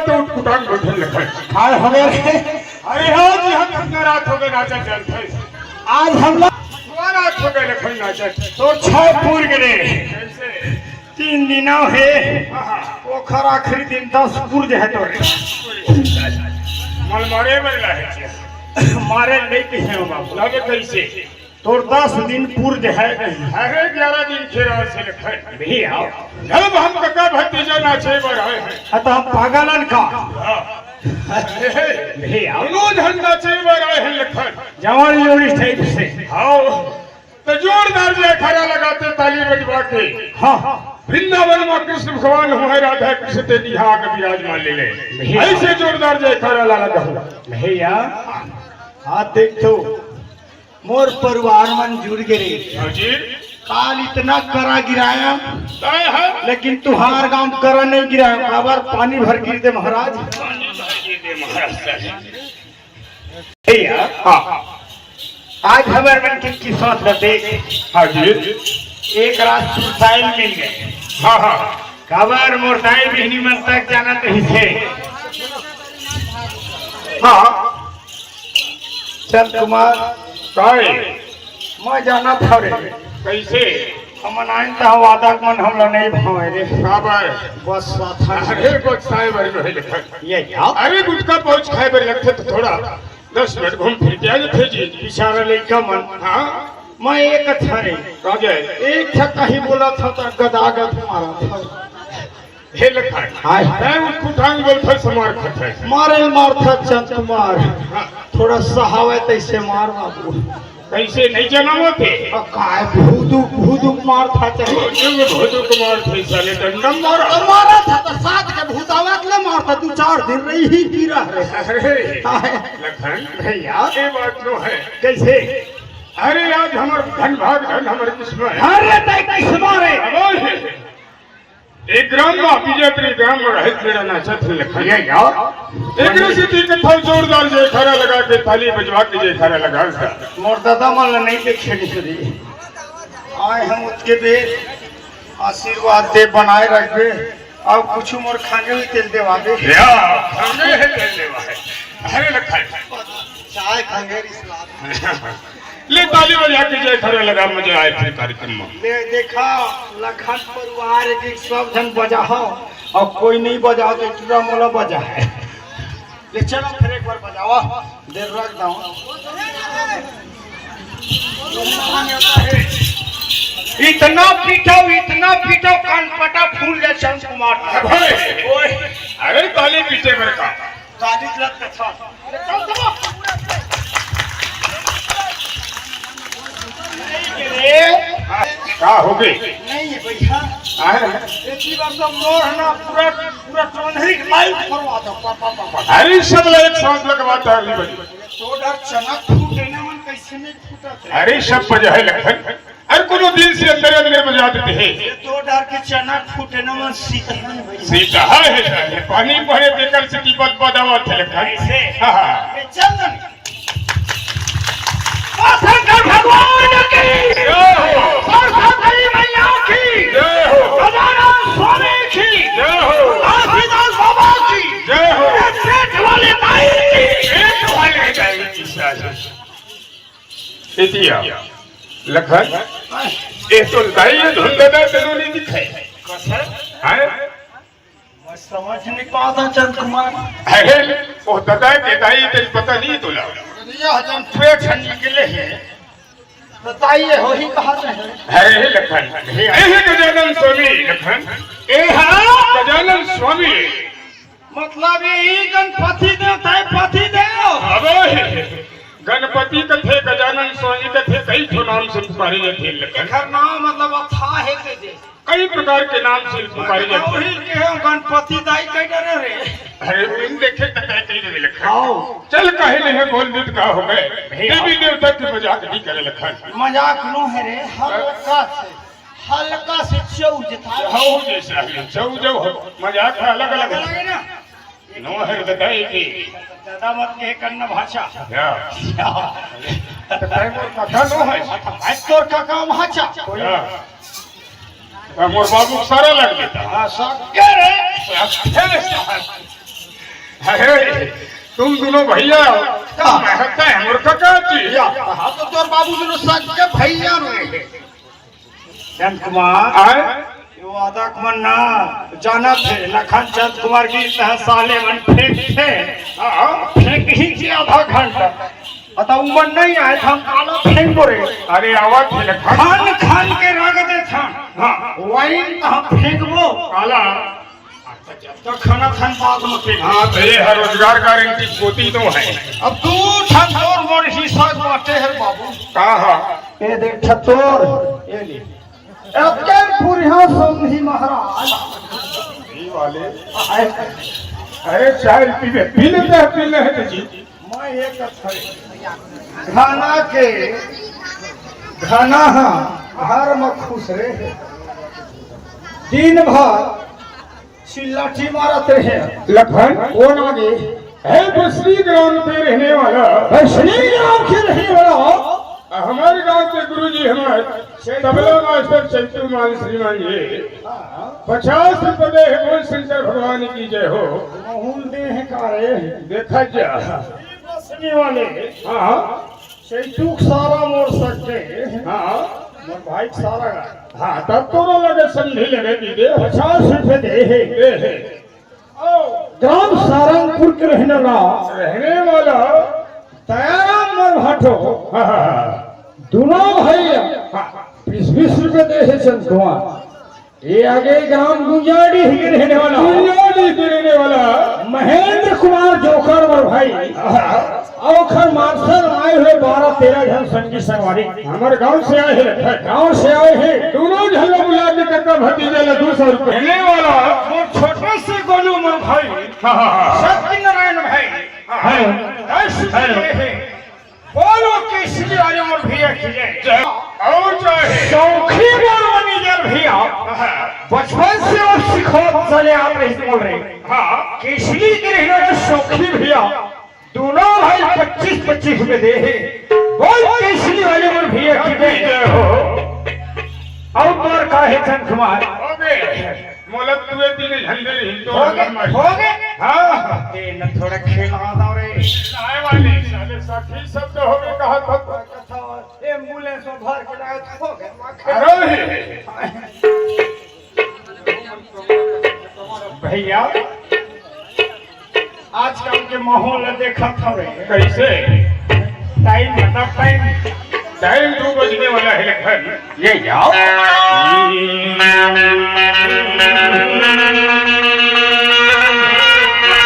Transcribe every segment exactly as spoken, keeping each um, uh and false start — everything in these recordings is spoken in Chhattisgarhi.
तो उठकुटाक बैठे लखन। काय हो गए रे? अरे हाँ जी, हम कितना रात हो गए नाचत जानते हैं। आज हम लोग कितना रात हो गए लखन नाचत। तोर छह पूर गए। कैसे? तीन दिना हे। हाँ, हाँ। ओखर आखिरी दिन दस पूर जे है तोरे। मल मारे बल्ला है जी। मारे नहीं कहे हो बाबू। लगे कैसे? तोर दस दिन पूर जे है नहीं। अरे ग्यारह दिन के रात से लखन। भैया। जब हम कका भतीजा नाचे बर आए हैं। हाँ, तो हम पागलन का। हाँ। भैया। दोनों झंडा चेवर आए हैं लखन। जवान जोड़ी टाइप से। हाँ। तो जोरदार जयकारा लगाते ताली बजवा के। हाँ। वृंदावन में कृष्ण भगवान हुए, राधा कृष्ण ते यहाँ आके विराजमान ले ले। भैया। ऐसे जोरदार जयकारा ला लगा हो। भैया। हाँ, देख तो। मोर परिवार मन जुड़ गे रे। हाँ जी। काल इतना करा गिराया, काय है? लेकिन तुहार गांव करा नहीं गिराया। काबर पानी भर गिर दे महाराज। पानी भर गिर दे महाराज। भैया, हाँ। आज हमर मन के किस्मत ल देख। हाँ जी। एक रात सुरताइल मिल गए। हाँ, हाँ। काबर मोर दाई बहिनी मन तक जानत रहिस हे। हाँ। चंद कुमार। काय? मैं जानत हव रे। कैसे? हमन आइन त वादा मन हमला नहीं भावे रे। काबर? बस साथ। अरे बस साय बारी में लखन। ये क्या? अरे गुटखा पाउच खाए बर लगथे तो थोड़ा दस मिनट घूम फिर के आ जाथे जी। बेचारा लइका मन। हाँ। मैं एक था रे। का जाए? एक था कहीं बोला था तो गदा गद मारा था। हे लखन। हाय। मैं उठकुटांग बोलथस मार खाथस। मारे मारथा चंद कुमार। हाँ। थोड़ा सहावे तैसे मार बाबू। कैसे नहीं जनावत हे? आ, काय भूदू, भूदू मारथा चंद। भूदू, भूदू को मारथे साले डंडम मारा। और मारा था तो साथ के भूतावत ले मारथा, दू चार दिन रही ही पी रहा है। अरे, हाय। लखन, भैया। ये बात तो है। कैसे? अरे, आज हमर धन भाग धन हमर किस्मत है। अरे, तय किस्मत है। अब एक ग्राम में, विजयपुरी ग्राम में रहत मेरा नाचत है लखन। ये यार। एकरे सेती कथव जोरदार जयकारा लगा के, ताली बजवा के जयकारा लगा के। मोर दादा मन ला नहीं देखे रे। आए हम उतके बेर आशीर्वाद दे, बनाए रखबे। अब कुछ मोर खांगे हुई तेल देवा दे। या, खांगे है तेल देवा है। अरे लखन। चाय खांगे रिसलाद। ले ताली बजा के जयकारा लगा, मजा आए फिर कार्यक्रम में। ले देखा, लखन परिवार के सब झन बजा हो, और कोई नहीं बजा तो टूरा मोला बजा है। ले चलो फिर एक बार बजावा, देर रख दो। इतना पीटो, इतना पीटो, कान पटा फूल जाए चंद कुमार। अरे, ओए। अरे ताली पीटे मेरे का। शादी के लत कथा। का हो गई? नहीं है भैया। हाँ। इतनी बार तो मोर है ना, पूरा, पूरा टोनरी के लाइट करवा दो, पा, पा, पा, पा। अरे सब लाइट सांस लगवाता है, अली भाई। तो डर चनक फूटे ना मन कैसे नहीं फूटा थे? अरे सब वजह है लखन। अरे कोनो दिल से अंदर अंदर बजा देते हैं। ये तो डर के चनक फूटे ना मन सीता ही नहीं भाई। सीता है, है, है। पानी पड़े देकर से की बात बजावा थे लखन। कैसे? हाँ, हाँ। ये चल ना। शंकर भगवान की जय हो। सरस्वती मैया की जय हो। गजानन स्वामी की जय हो। घासीदास बाबा की जय हो। ये पेट वाले माई की। पेट वाले माई की जय हो। एतिया लखन, ए तो दाई ये धुन दादा तेनो नहीं दिखाए। कसर? हैं? मैं समझ नहीं पाता चंद कुमार। अरे, वो दादा के दाई तेरे पता नहीं तुला। यह जन पेट से निकले हैं, तो दाई ये हो ही कहा नहीं। अरे लखन, यही गजानन स्वामी लखन। ए हाँ। गजानन स्वामी। मतलब यही गणपति देव, ताई पति देव। अबे, गणपति कथे, गजानन स्वामी कथे, कई ठो नाम से पुकारे जाथे लखन। एकर नाम मतलब अथाह है के दे। कई प्रकार के नाम से पुकारे जाथे। वही के हम गणपति दाई कह डरे रे। अरे, बिन देखे तो कह कह डरे लखन। आओ। चल कहे नहीं बोल दे तो का हो गए। भैया। देवी देवता की मजाक नहीं करे लखन। मजाक नो है रे, हल्का से, हल्का से चौ जता। चौ जैसा है, चौ जौ हो। मजाक है, अलग अलग अलग है। अलग है ना? नो हर बताए कि दादा मत के करना भाषा। या। या। तो तय मोर कथा नो है। भाई तोर काका भाषा। या। तो मोर बाबू सारा लग देता। हाँ, सब के रे। सब के रे। अरे, तुम दोनों भैया हो? हाँ। मैं कहता है, मूर्ख का जी। या, हाँ, तो तोर बाबू दोनों सगे भैया रहे हैं। चंद कुमार, आए? ये वादा के मन ना जानत हे, लखन चंद कुमार की तरह साले मन फेंकथे। हाँ। फेंकही के आधा घंटा। अतका उमर नहीं आए, हम काला फेंकबो रे। अरे, आवत हे लखन। खन खन के रख देथन। हाँ। वही तो हम फेंकबो। काला। तो खाना खान बाद में के। हाँ, तो ये हर रोजगार गारंटी होती तो है। अब दू ठन तोर मोर हिस्सा बांटे हे बाबू। का हा? ये देख ठा तोर, ये ले। अब के पुरिया समझी महाराज। ये वाले। अरे चाय पीबे, पी लेते हैं, पी लेते हैं जी। मैं ये कथा घना के, घना हा, घर में खुश रहे। दिन भर चिल्लाठी मारत रहे। लखन, कौन आगे? है बसरी ग्राम के रहने वाला। बसरी ग्राम के रहने वाला। हमारे गांव के गुरुजी हमारे तबला मास्टर चैतू मान श्रीमान जी। पचास रुपए दे हे, बोल शंकर भगवान की जय हो। महूल दे हे का रे? देखा जा। बसरी वाले। हाँ, हाँ। चैतू के सारा मोर सके। हाँ। मोर भाई के सारा गा। हाँ, तब तोरो लगे संधि लगे दीदे। पचास रुपए दे हे। दे हे। ओ। ग्राम सारंगपुर के रहने वाला। रहने वाला। दयाराम मोर भाटो। हाँ, हाँ, हाँ। दोनों भाई। हाँ। बीस बीस रुपए दे हे चंद कुमार। ये आगे ग्राम गुंजाडी के रहने वाला। गुंजाडी के रहने वाला। महेंद्र कुमार जोकर मोर भाई। हाँ। अउ ओखर मार्शल आए हुए बारह तेरह झन संगी संगवारी। हमारे गांव से आए हैं। गांव से आए हैं। दोनों झन ला बुला के कका भतीजा ला दो सौ रुपए। रहने वाला। वो छोटे से गोलू मोर भाई। हाँ, हाँ, हाँ। सत्यनारायण भाई। हाँ। दस हेलो। रुपए हैं। बोलो केसरी वाले मोर भैया की जय। जय। और चाहे। सौखी बोल मैनेजर भैया। हाँ। बचपन से वो सिखोत चले आ रहे बोल रहे। हाँ। केसरी के रहने वाले सौखी भैया, दोनों भाई पच्चीस पच्चीस रुपए दे हे। बोल केसरी वाले मोर भैया की जय। जय हो। और तोर का हे चंद कुमार? हो गए। मोला तुए तीन झंडे ही तो हो गए, हो गए। हाँ। ते न थोड़ा खेला दो रे। आए वाले साले साथी सब तो हो गए, कहा था तो। एम्बुलेंस में भर के लाए तो हो गए। अरे। भैया, आजकल के माहौल ला देखत हवे। कैसे? टाइम बता, टाइम। टाइम दो बजने वाला है लखन। ये जाओ।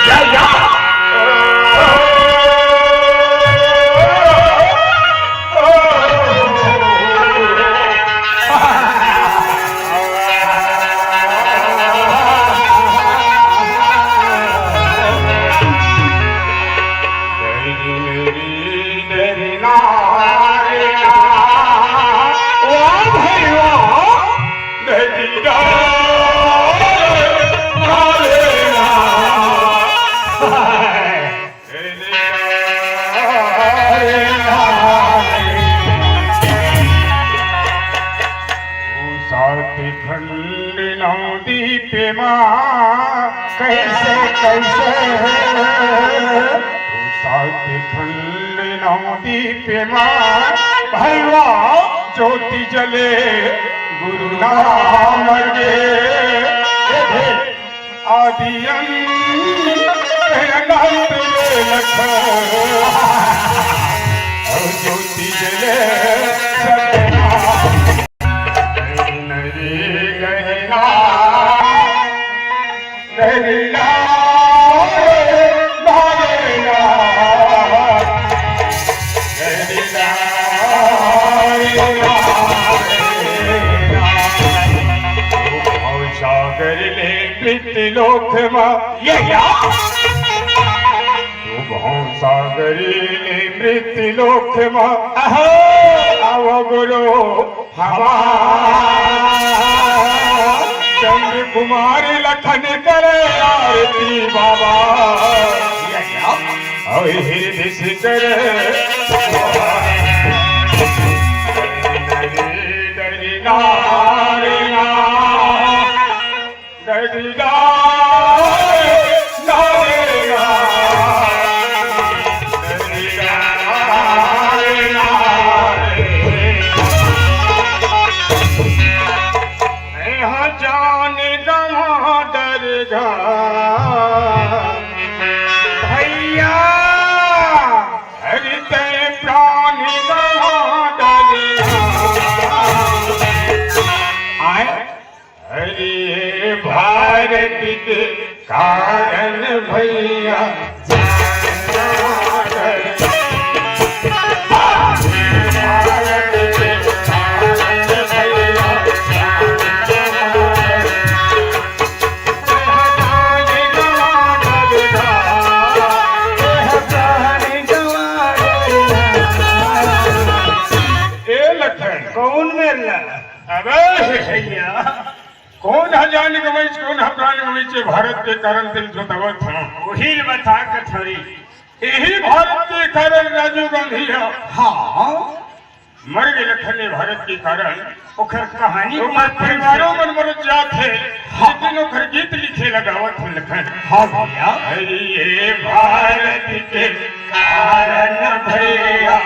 या, या। सात खंड नौ दीप मा कैसे, कैसे? सात खंड नौ दीप मा भैया ज्योति जले गुरु नाम के। आदि अंत अनंत ले लख, और ज्योति जले सतनाम। नरी गहना, नरी लाल, नरी लाल। सागर ले मृत्यु लोक मा। ये क्या? तू भव सागर ले मृत्यु लोक मा। अहो। आव गुरु हमार। चंद्र कुमार लखन करे आरती बाबा। ये क्या? अउ हृदय से करे। डरी डरी ना रे ना, डरी ना रे ना। भारत भैया, ए लखन, कौन मेरला? अबे भैया, कौन ह जान गवइच, कौन ह प्राण गवइच, ये भारत के कारण तेन जोतावत हंव। वही ल बता कथरी। यही भारत के कारण राजू गांधी ह। हाँ। मर गे लखन ये भारत के कारण। ओखर कहानी ओखर परिवारों मन मरत जात हे। हाँ। लेकिन ओखर गीत लिखे ल गावत हंव लखन। हाँ भैया। अरे ये भारत के कारण भैया।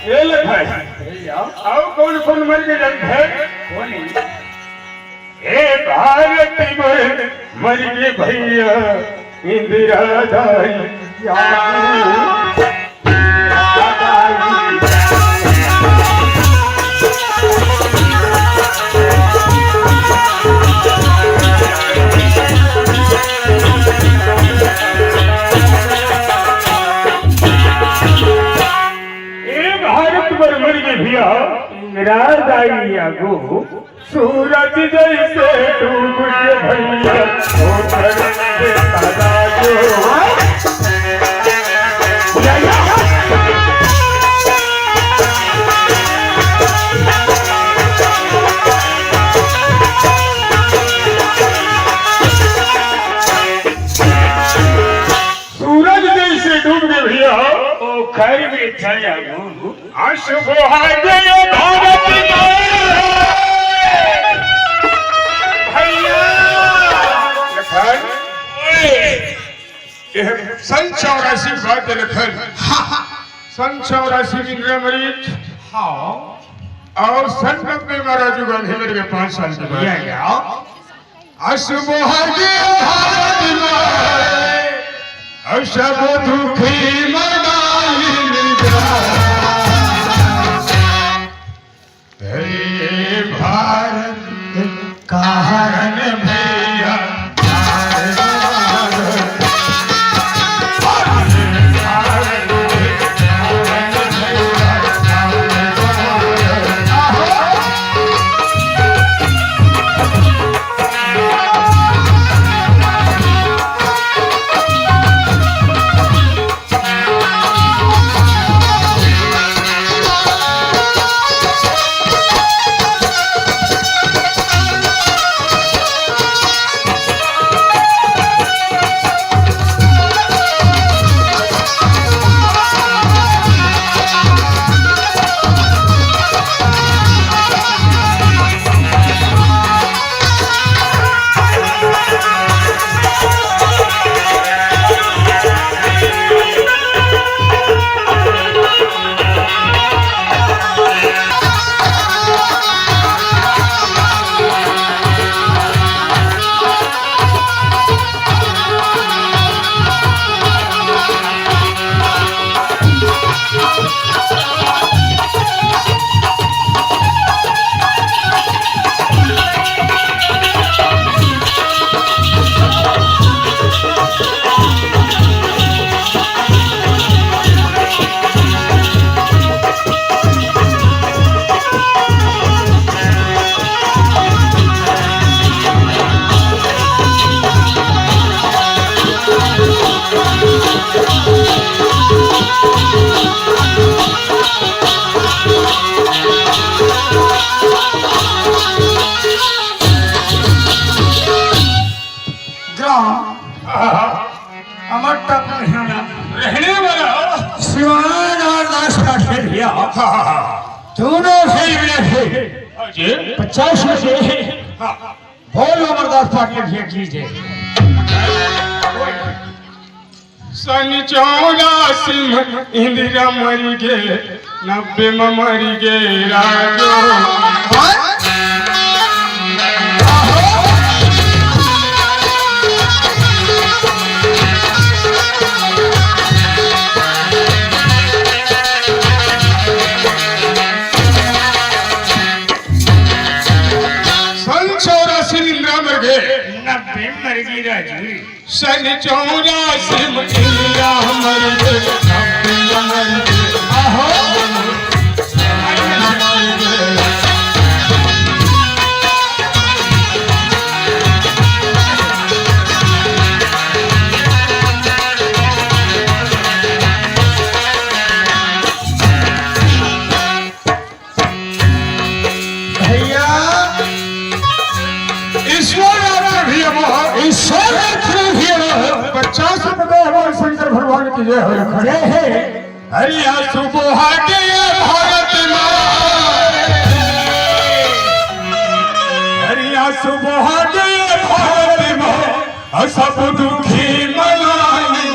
ए ले भाई, अउ कौन कौन मर के जानथे? ए भारत में मर के भैया इंदिरा दाई। ए भारत बर मर गे भैया, इंदिरा दाई आगू सूरज जैसे डूब के भैया, ओ धरती पे तारा जो। सूरज जैसे डूब के भैया, ओ घर में छाया। अशुभ आगे ये भारत माए। भैया। लखन, ये सन चौरासी बात है लखन। सन चौरासी में इंदिरा मरीच। हाँ। अउ सन नब्बे में राजू गांधी मर गे पाँच साल के बाद। या, या। अशुभ आगे भारत माए, अशुभ दुखी मनाई जा। हे भारत के कारण भैया, हाँ, हाँ, हाँ। दोनों से मिले थे। हाँ जी। पचास रुपये। हाँ। बोलो, अमरदास पाटिल जी की जय। सन चौरासी म इंदिरा मरी गे, नब्बे म मरी गे राजो। सन चौरासी म इंदिरा मर गे। नब्बे म मर गे राजू। सन चौरासी म इंदिरा मर गे, नब्बे म मर गे। आहो। भैया, ईश्वर राम भी अब, ईश्वर राम भी अब। पचास रुपये हमारे शंकर भगवान की जय हो। जय हे। हरिया सुबह के भारत माँ, हरिया सुबह के भारत माँ, सब दुखी मनाई।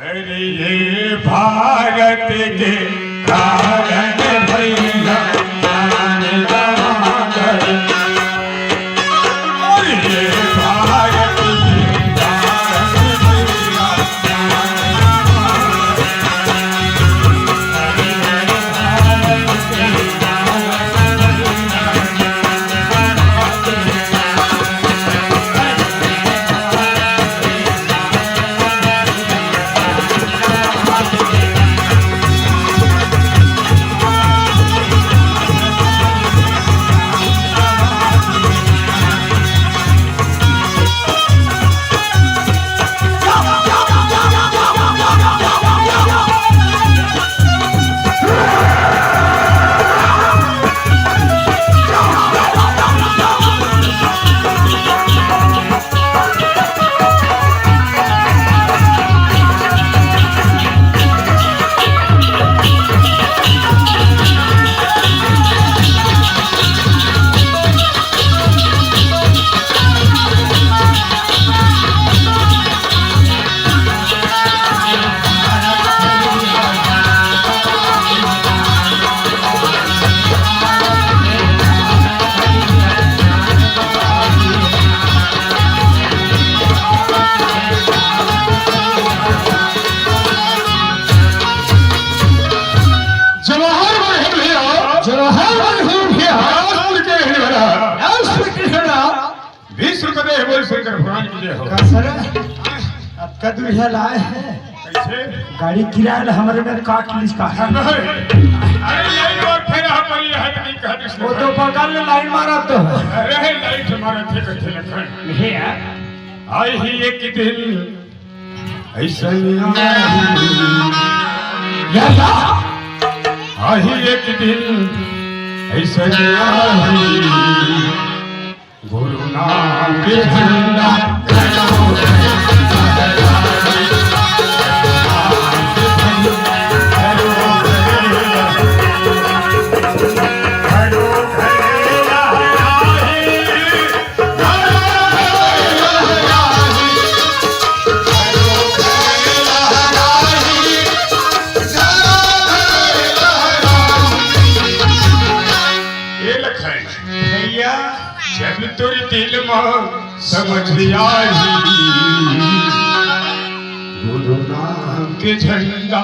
अरे ये भारत के कारण भैया जान बहादुर। अरे ये भारत के कारण भैया जान बहादुर। जवाहर बाबू भैया, जवाहर बाबू भैया, राजपुर के रहने वाला, राजपुर के रहने वाला। बीस रुपए दे बोल शंकर भगवान की जय हो। का सर? अब का दुनिया लाए हैं? कैसे? गाड़ी किराया ला हमरे में काट लीस का? अरे यही बात है ना, हमारी यहाँ की कहा किसने वो तो कहा? बगल में लाइन मारा तो। अरे लाइन हमारे थे, थे लखन। हे यार। आई ही एक दिन ऐसा नहीं यार। आई एक दिन ऐसा नहीं। गुरु नाम के झंडा ये लखाई। भैया। जब तोर दिल में समझ आई, गुरु नाम के झंडा।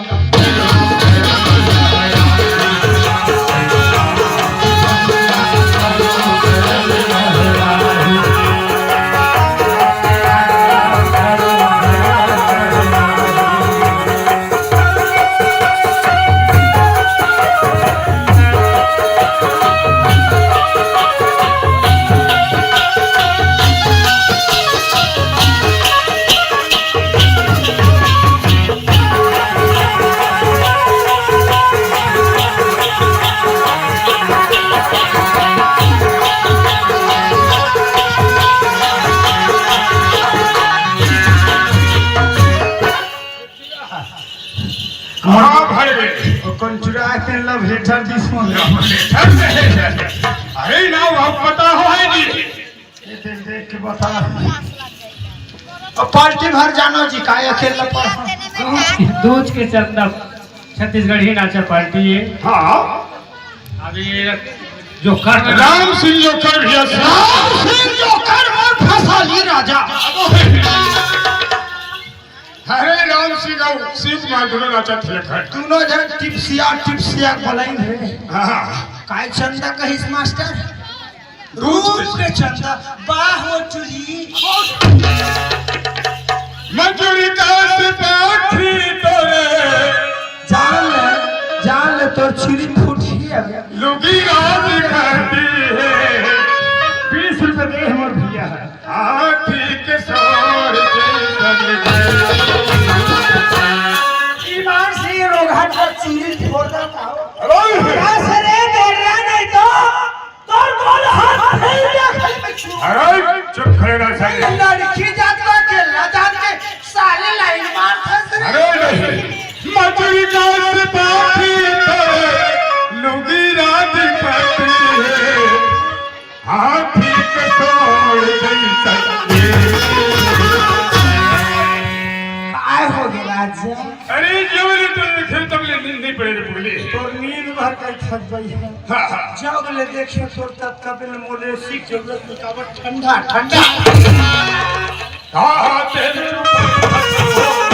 हाँ, भर गए। ओ, कौन चुरा के love letter दिस मन? Love letter नहीं है। अरे ना, वो पता हो है जी। ये देख, देख के बता। अब पार्टी भर जानो जी, काय अकेला पर? दूज, दूज के चंदा, छत्तीसगढ़ी नाचा पार्टी ये। हाँ। अभी ये जो कर राम सिंह जो कर भैया, राम सिंह जो कर और फसाली राजा। अरे राम सिंह अउ शिव कुमार दोनों नाचत हे घर। दोनों झन टिपसिया, टिपसिया बोलाइन हे। हाँ। काय चंदा कहिस मास्टर? रूप के चंदा, बाह वो चुरी। मजूरी का सिपाही तोरे। जान ले, जान ले, तोर चुरी फूटी हे। लुगी राज करती है। बीस रुपए दे हमर भैया। हाथी के सोर जैसन। ईमान से ये रोगहा का चीरी फोड़ देता हो। अरे! यहाँ से रे, डर रहा नहीं तो, तोर बोल हाथ नहीं क्या खाली में छू। अरे, चुप खड़े रह साले। लड़की जात बा के ला जान के साले लाइन मार फंस रहे। अरे नहीं, मजूरी का सिपाही तो लुगी राज करती है। हाथी के सोर जैसन। काय हो गया राजा? अरे, जो बोले तो देखे तब ले नींद नहीं पड़े रे पुगली। तोर नींद भर कर थक गई है। हाँ, हाँ। जब ले देखे तोर तब तब ले मोले सीख जरूरत मुताबिक ठंडा, ठंडा। हाँ, हाँ, तेरे ऊपर।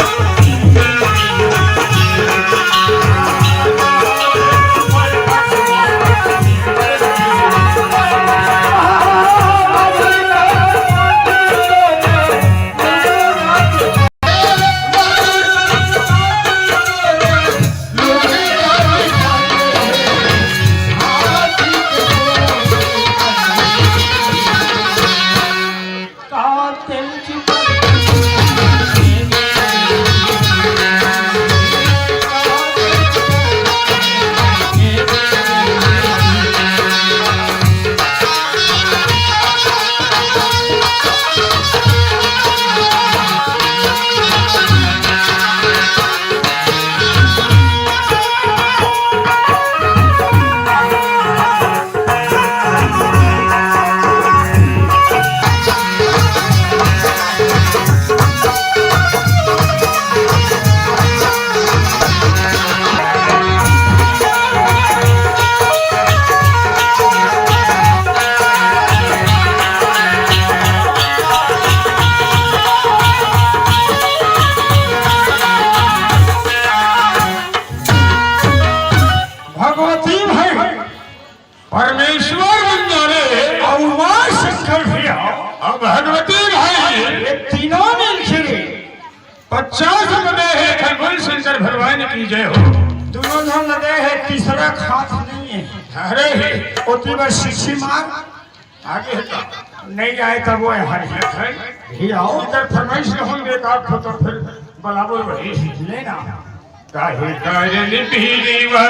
भगवती भाई, परमेश्वर बन जाने। अउ माँ शंकर भैया। अउ भगवती भाई। ये तीनों मिलके पचास रुपए दे हे, खरगोन शंकर भगवान की जय हो। दोनों झन ल दे हे, तीसरा खात नहीं है। अरे हे। ओती बर शिक्षी मार। आगे हे का? नहीं आए तब वो यहाँ है। ही आओ। इधर फरमाइश रहूंगे, एक आध तो फिर बलाबुल वही। लेना। काहे कारण पीरीवा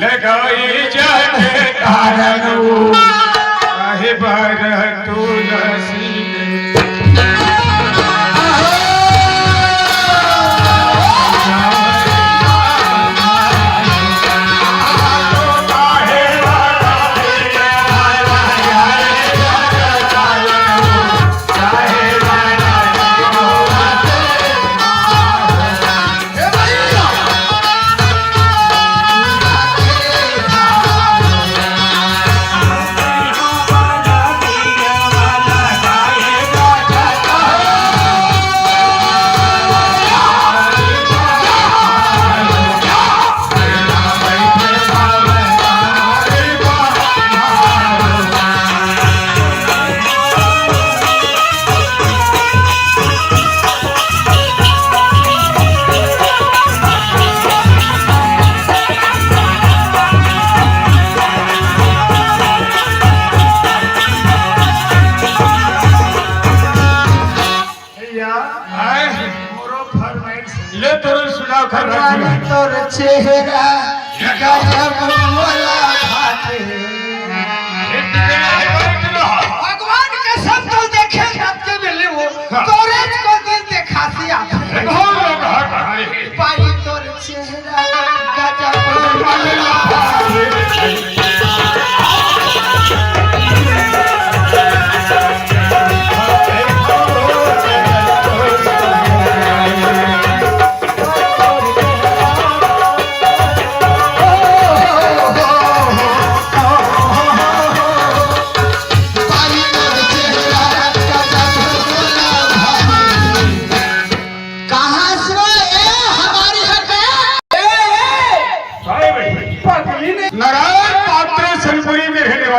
लगाए जाथे कारण वो, काहे बर तुलसी ने। भैया, आए। मोरो फरमाइश। ले तोरो सुनाव कर भगवान रखी। तोर चेहरा गजब मोला भाते। भगवान के सब तो देखे सबके मिले वो। हाँ। तोरे को दिल देखा दिया। बहुत लोग हर हमारे। पाई तोर चेहरा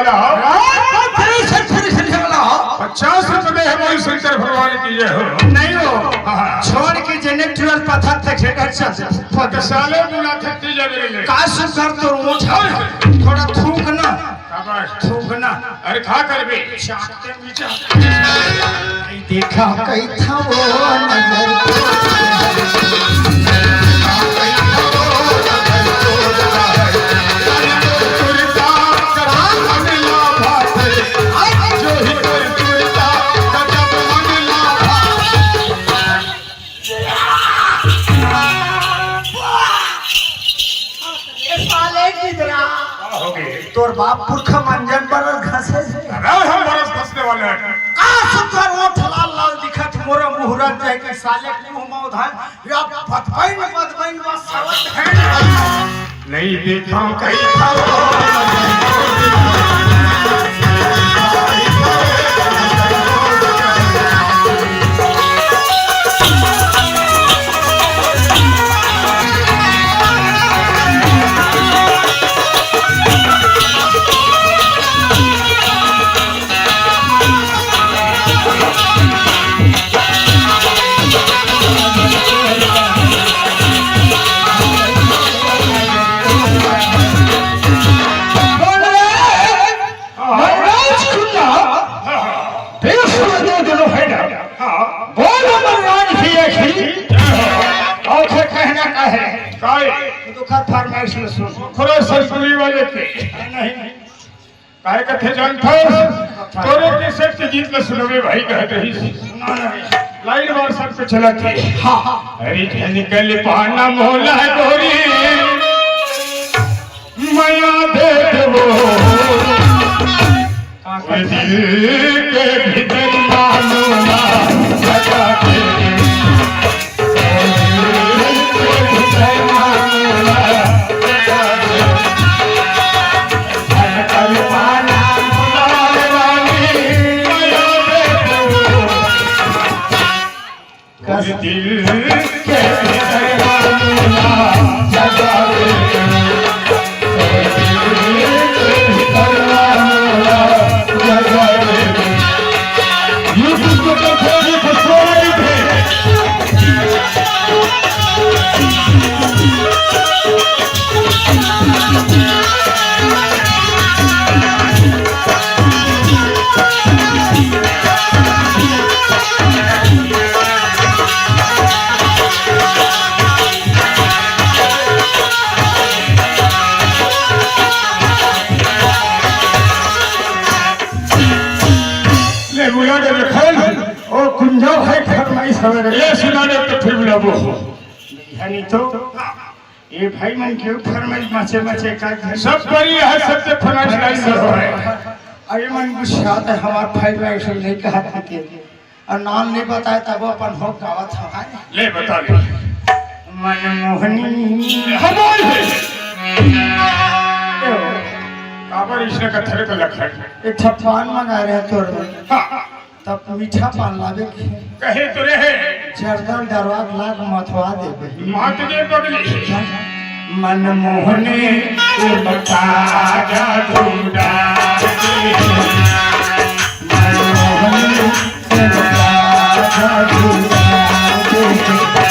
राम भक्त शंकर शंकर वाला हो। पचास रुपए दे हे, बोल शंकर भगवान की जय हो। नहीं हो। हाँ, हाँ। छोड़ के जेने ट्यूबवेल पत्थर तक से घर चल जा। तो साले बुला थक जा मेरे लिए। का सुन कर तो रोज थोड़ा थूक ना। शाबाश। थूक ना। अरे का करबे? चाटते पीछे। देखा कई था वो नजर। ए साले गिदरा। का हो गे? तोर बाप पुरखा मंजन बरस घसे हे। अरे हम बरस घसने वाले हैं। का सुंदर ओठ लाल लाल दिखत मोरा मुहरा जाए के साले मुंह मौधा। या बदबैन बदबैन बस सवत है। नहीं देखा कहीं था। मनराज खुन्ना, देश में दे दिलो है ना। हाँ। बोल मनराज भैया की। और फिर कहना का है? काय? तो कर फरमाइश में सुन। ओकरा सरपुरी वाले के। नहीं, नहीं। काय कथे जानथस? तोरे के सेठ के गीत ल सुनबे भाई कहत रहिस। सुना ना रे। लाइन मार सब पे चला के। हाँ, हाँ। अरे झनकल पाना मोला गोरी। मया दे देबो। का ए दिल के भीतर मानूंगा सजा के। ए दिल के भीतर मानूंगा सजा के। धड़कन पाना बुलाए वाली मया दे देबो। कस दिल के भीतर मामला जगावे। दिल के भीतर मामला जगावे। YouTube पे तो थोड़ी फसोड़ी थे। ले बुला दे रे, खोल। ओ कुंजा भाई फरमाइश हवे रे। ले सुना दे तो फिर बुलाबो। नहीं तो। ये भाई मन क्यों फरमाइश मचे मचे का घर? सब बड़ी है, सबसे फरमाइश लाइन में हो है। अरे मन गुस्सा आता है, हमार भाई भाई सब नहीं कहा था कि और नाम नहीं बताए तब अपन हो गावत हमारे। ले बता ले। मनमोहनी। हमारे। काबर इसने कत्थर का लखन। एक ठप्पान मंगा रहे तोर। हाँ। तब मीठा पान लावे के। कहे तो रहे। जर्दल डरवा लाग मथवा देबे। मात दे पगली। मनमोहनी उमका जादू डाल दे। मनमोहनी उमका जादू डाल दे।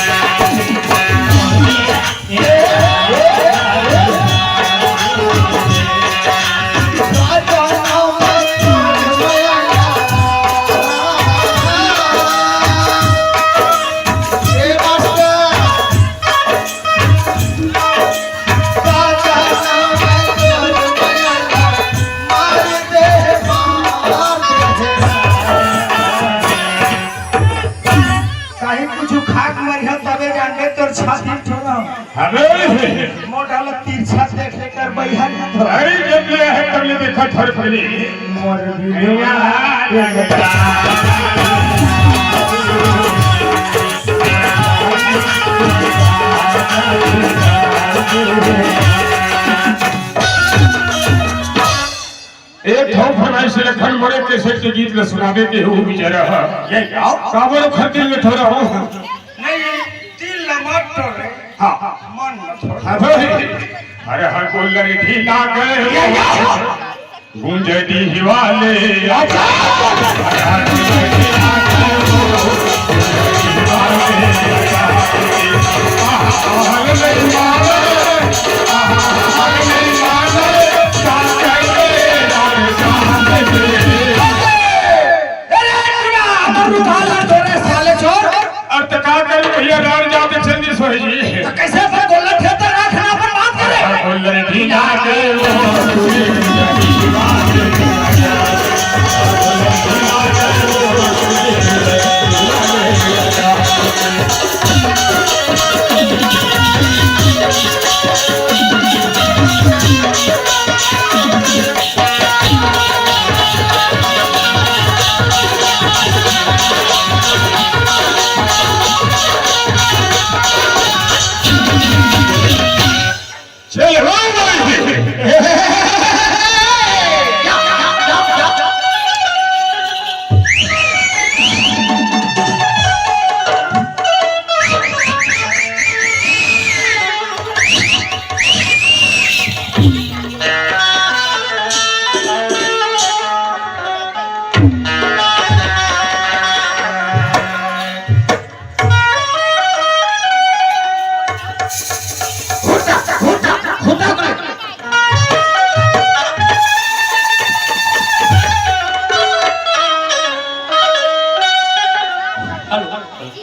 काहे कुछ खाक मरिया तबे जानबे तोर छाती ठोरा। हमें मोटा ला तिरछा देख लेकर बैहन तो। अरे जब ले है तब ले देखा थर फली। मोर बिटिया लगता। एक ठो फरमाइश लखन मोरे कैसेट के गीत ल सुनावे के हो बेचारा ह। ये गाओ। काबर खर दिल में ठोरा हो। नहीं, दिल ल मत ठोरे। हाँ। मन ल ठोरे। हाँ भाई। अरे हर बोल रे ढीला गए। ये गाओ। गूंजे डीह वाले। अच्छा। अरे, अरे, अरे, रुका ना, तोरे साले चोर। अब त का करी भैया, राण जात चंदी सोहे जी। त कैसे पर गोल्लर खेत राख ना अपन बात करे? गोल्लर ढीला के वो। चल, हो भाई।